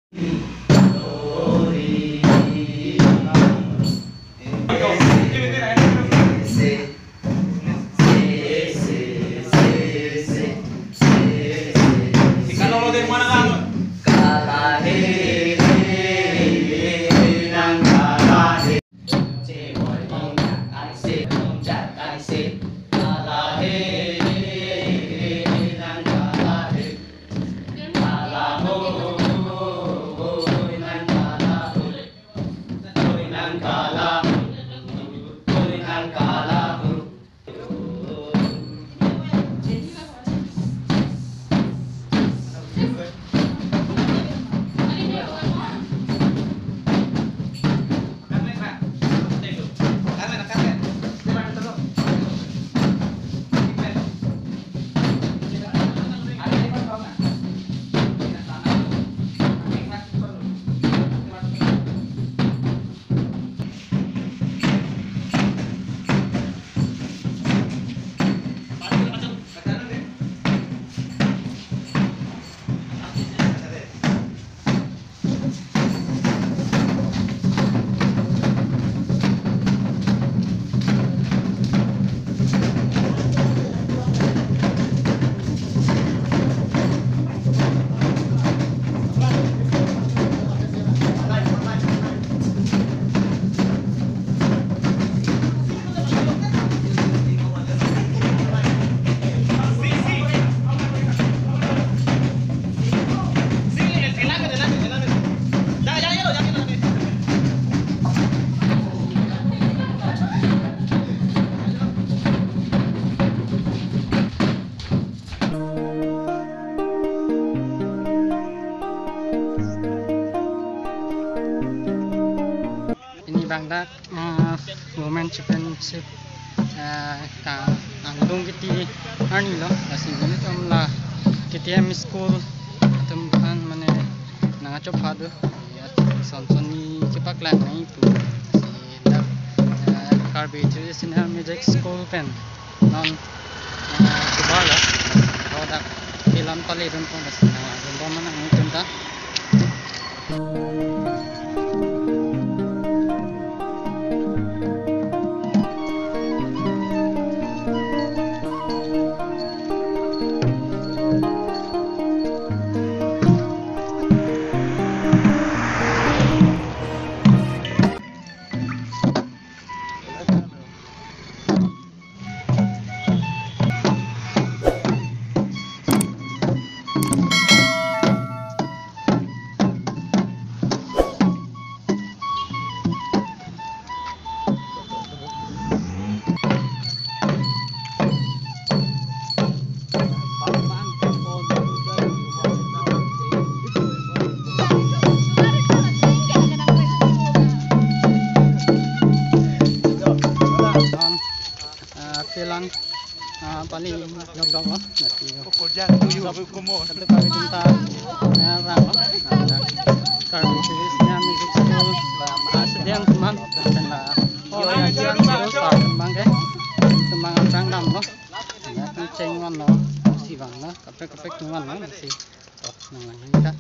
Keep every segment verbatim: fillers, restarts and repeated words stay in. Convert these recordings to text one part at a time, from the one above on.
Pini bangdak, eh, Women Championship, eh, ta angdung kiti arni lo, lasi nelitum la K T M school atum aphan mane nangkachopha do. Ya, son son ni chepaklang nangji pu. Si dak, eh, Karbi Traditional Music School pen non, eh, chuba lo. Dak field an pale dun pon, lasi nangdun bom nangtum ta. Ah, field an, ah, pale dokdok lo, lasi lo. Sab kami cinta, eh, rang lo. Ah, Karbi Traditional Music School, ah, student teman, dan la, oh, ya, ya, terus, ah, teman ke, teman aphrang damlo. Ya, kan cheng van lo, si van lo, kaprek kaprek teman lo, si. Oh, nang lang kita.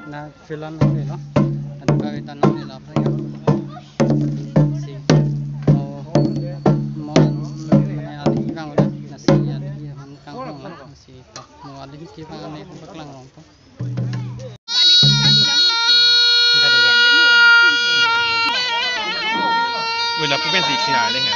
Na field an nangne lo. Anta kave ta nangne lo, aphrang ya. Si, oh, mo, mane ali vang lo, lasi ali han kangkong lo, lasi, mo ali kevang ne paklang Wala po pensi kina le ha.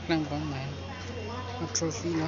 Nang bang mai. Trophy lo.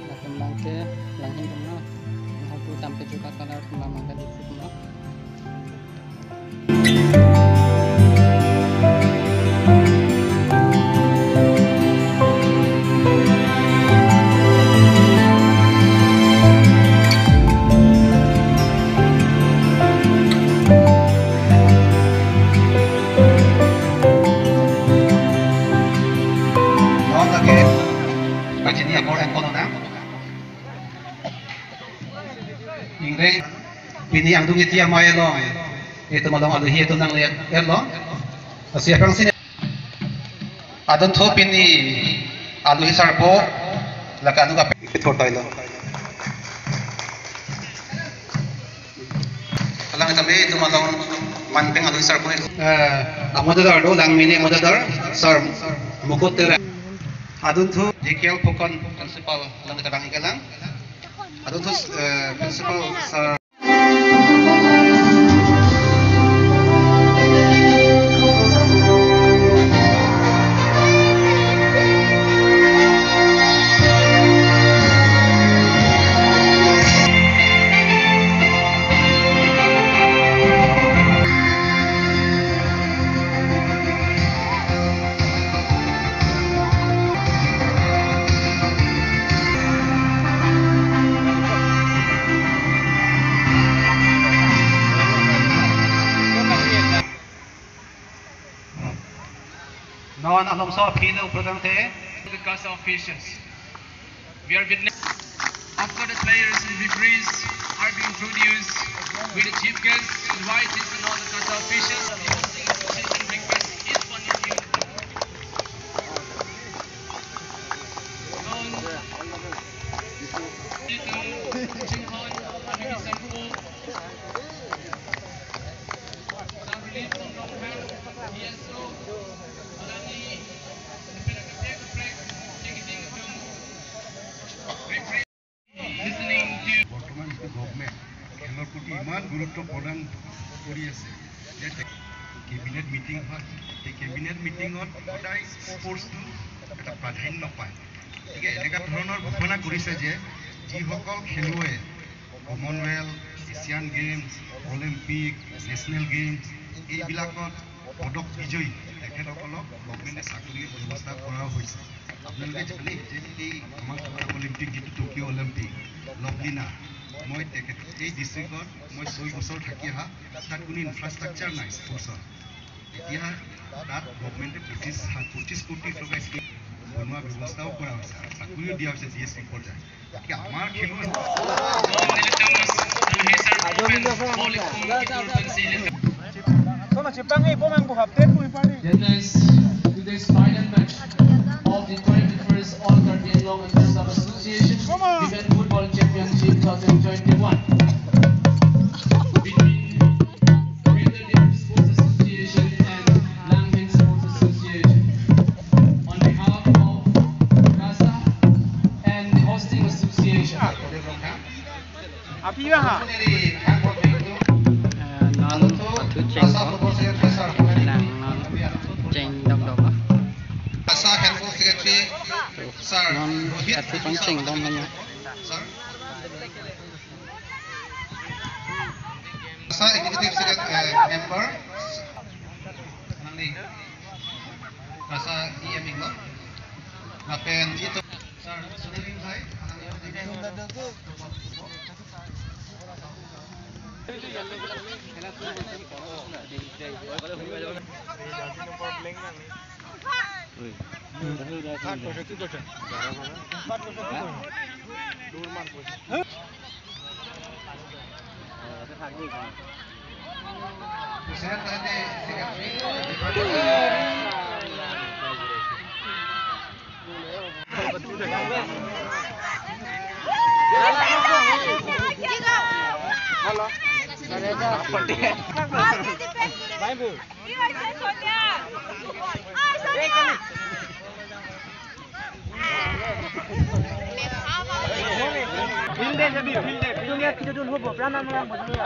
Lapen abangke, lang hin tum no. Nang tu tam ke juka kanar tum lam angka di tum no. Non lake, pachini abor ekon na. Ingre, pini angdung iti amei along, itum along aluhi itum nanglet lo. Lasi aphrangsi adunthu pini aluhi sarpo, lake anu kape ithor tailo. Alang tame itum along manpeng aluhi sarpo. Eh, amodadar do, langmini amodadar, Sir Mukut Terang. Adunthu J K L Phukan, Principal, alang kadang ikalang. Adunthu, eh, Principal, Sir. Non alongso aphi lo putangte. The CASA officials. We are witness. After the players and referees are being introduced, with the chief guest, invitees and all the CASA officials, hosting association request each one of you. Don Chinghon, Rami Sanpo, Sarulip Tonglonghan, D S O, alangli, kaprek kaprek, tingting atum, referee. Listening to বৰ্তমান যিটো গভৰ্ণমেণ্ট খেলৰ প্ৰতি ইমান গুৰুত্ব প্ৰদান কৰি আছে, যে cabinet meeting হয়, সেই কেবিনেট মিটিঙত সদায় স্পৰ্টছটো এটা প্ৰাধান্য পায়। গতিকে এনেকুৱা ধৰণৰ ঘোষণা কৰিছে যে যিসকল খেলুৱৈ Commonwealth, Asian games, Olympic, national games, এইবিলাকত পদক বিজয়ী তেখেতসকলক গভৰ্ণমেণ্টে চাকৰিৰ ব্যৱস্থা কৰা হৈছে। আপোনালোকে জানে যে এই আমাৰ অলিম্পিক যিটো টকিঅ' অলিম্পিক, লভলিনা, মই তেখেত এই ডিষ্ট্ৰিক্টত মই ছয় বছৰ থাকি অহা, তাত কোনো ইনফ্ৰাষ্ট্ৰাকচাৰ নাই স্পৰ্টছৰ। এতিয়া তাত গভৰ্ণমেণ্টে পঁচিছ, পঁচিছ কোটি টকা স্কিম বনোৱা ব্যৱস্থাও কৰা হৈছে আৰু চাকৰিও দিয়া হৈছে ডি এছ পি পৰ্যায়ত। গতিকে আমাৰ খেলুৱৈ Witness today's final match of the twenty-first All Karbi Anglong Under Sub Association Women Football Championship twenty twenty-one between Greater Diphu Sports Association and Langhin Sports Association. On behalf of CASA and the hosting association. Aphi ha. Secretary, Sir non Rohit athu pangcheng dam nang. Sir. Sir, Executive Secretary, eh, Member. Nangli. Rasa E M Inglong. Lapen itu. Sir, Sunil Rimhai. Field-এ যাবি, field-এ, field-এ কিছু দূর হবো, প্রাণ আমার মজলিয়া।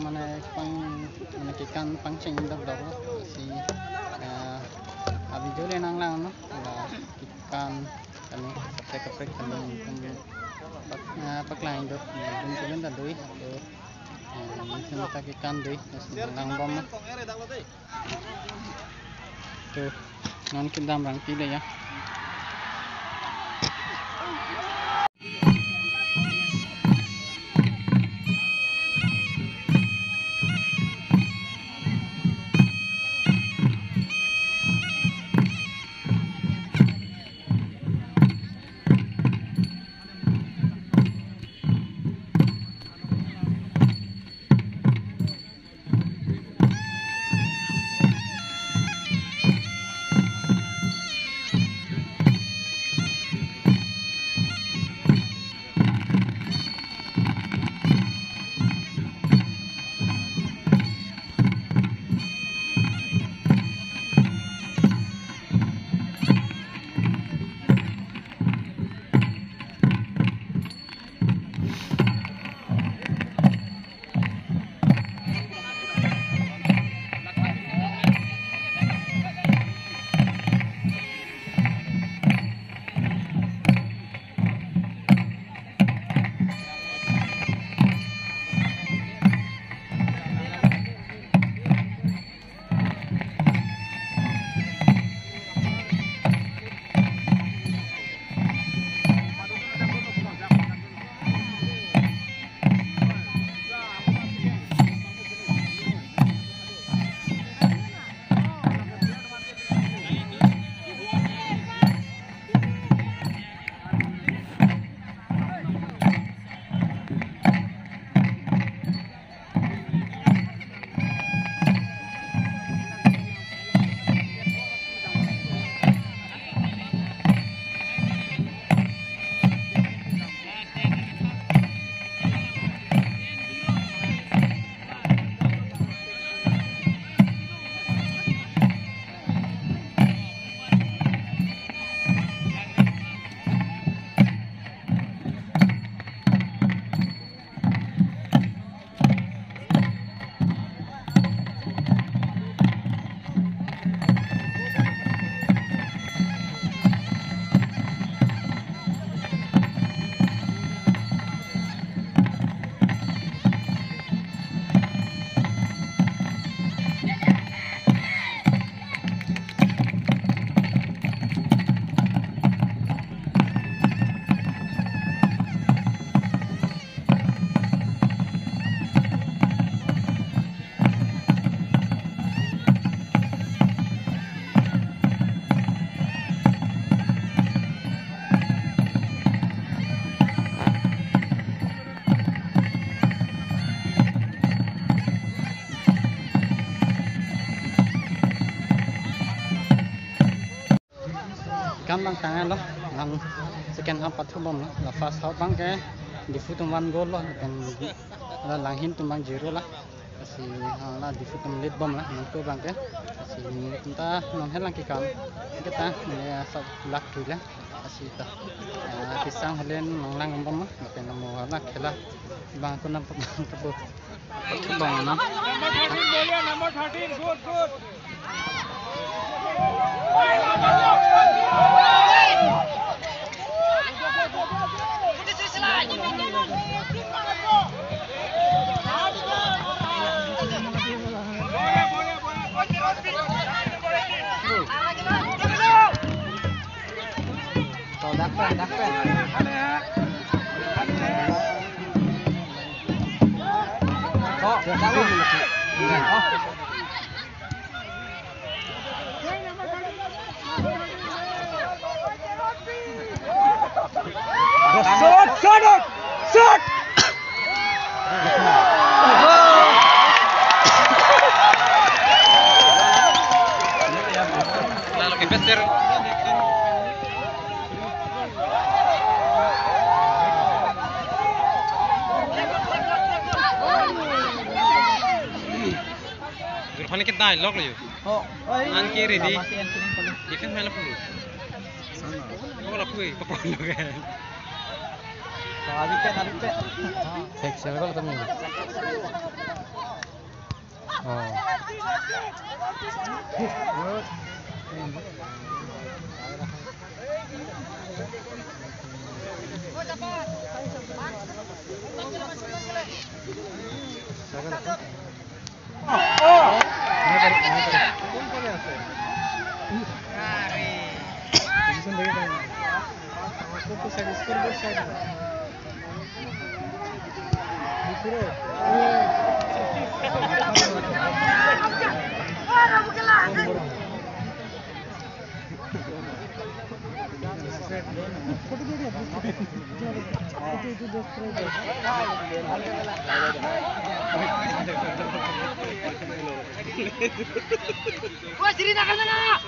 Mane pang, mane kekan pangcheng dokdok lo. Si, eh, a-video le nanglang non. La kekan kami kaprek kaprek kami, eh, paklang do. Dun kulun ta doi. To, eh, mungkin ta kekan doi. Nanglangbom non. To, non kedam rang pile ya. Kan bang tanglo, bang second half pathubom lo. La first half bang ke Diphu atum one goal lo, lapen la Langhin atum bang zero la. Lasi, ah, la Diphu atum late bom la, nangko abang ke. Lasi, nelitum ta non helang kekam. Kita, neli asap lak thui la. Lasi ta. Ah, kesang helen nanglang bom la. Lapen namo la khela. Bang ko nam pabang kepo. Bang na. Number thirteen, bolia, number thirteen, good, good. To, dak pen, dak pen. To, dak pen. To. Shot, shot, shot! Lalu ke bester. Irfan ke dai lok lo yo. Oh, oi. An ke ready. Lama si an kini pala. Defense mana pulu? Sana. Oh, lapu eh, kapal lo kan. So, abi pen, abi pen. Sek sel kalau temu. Oh. Wah, sini nak kena nak.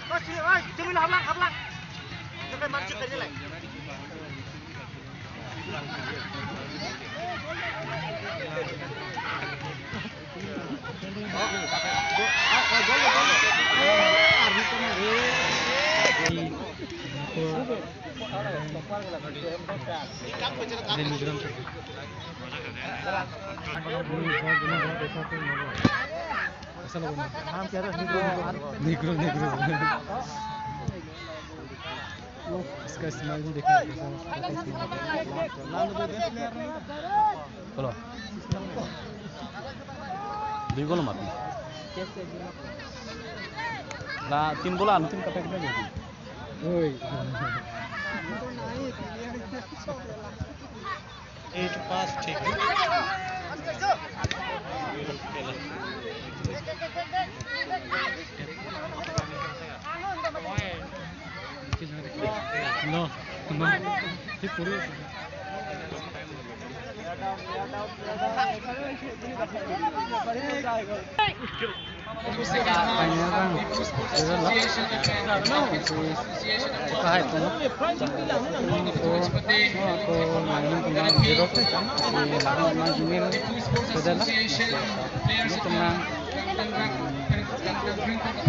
Wah, sini, wah, jangan hablak, hablak. Jangan mancing aja lah. Negro, negro. Uff, इसका smile भी देखो, कैसा, कैसा smile है। Hello। Dui gol mati. La, tin gol anuttin kapaikna lagi. Oi. Eight pass, ठीक है। No, no। Kanya bang, sila la. Kahai tu. Ko, ko, nangin tu nang zero. Si lang nang jumil. Sila la. Ini tu nang.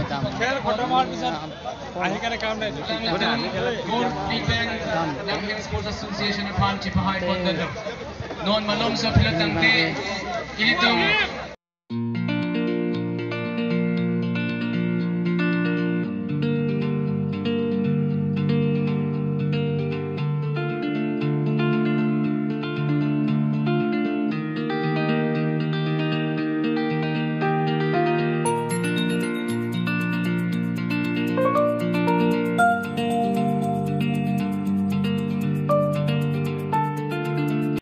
Dam. Khel khotom howa pisot ahi kene kam dai. Dam. Sports Association aphan chipahai pon dolo. Non malomso aphi tangte ilitum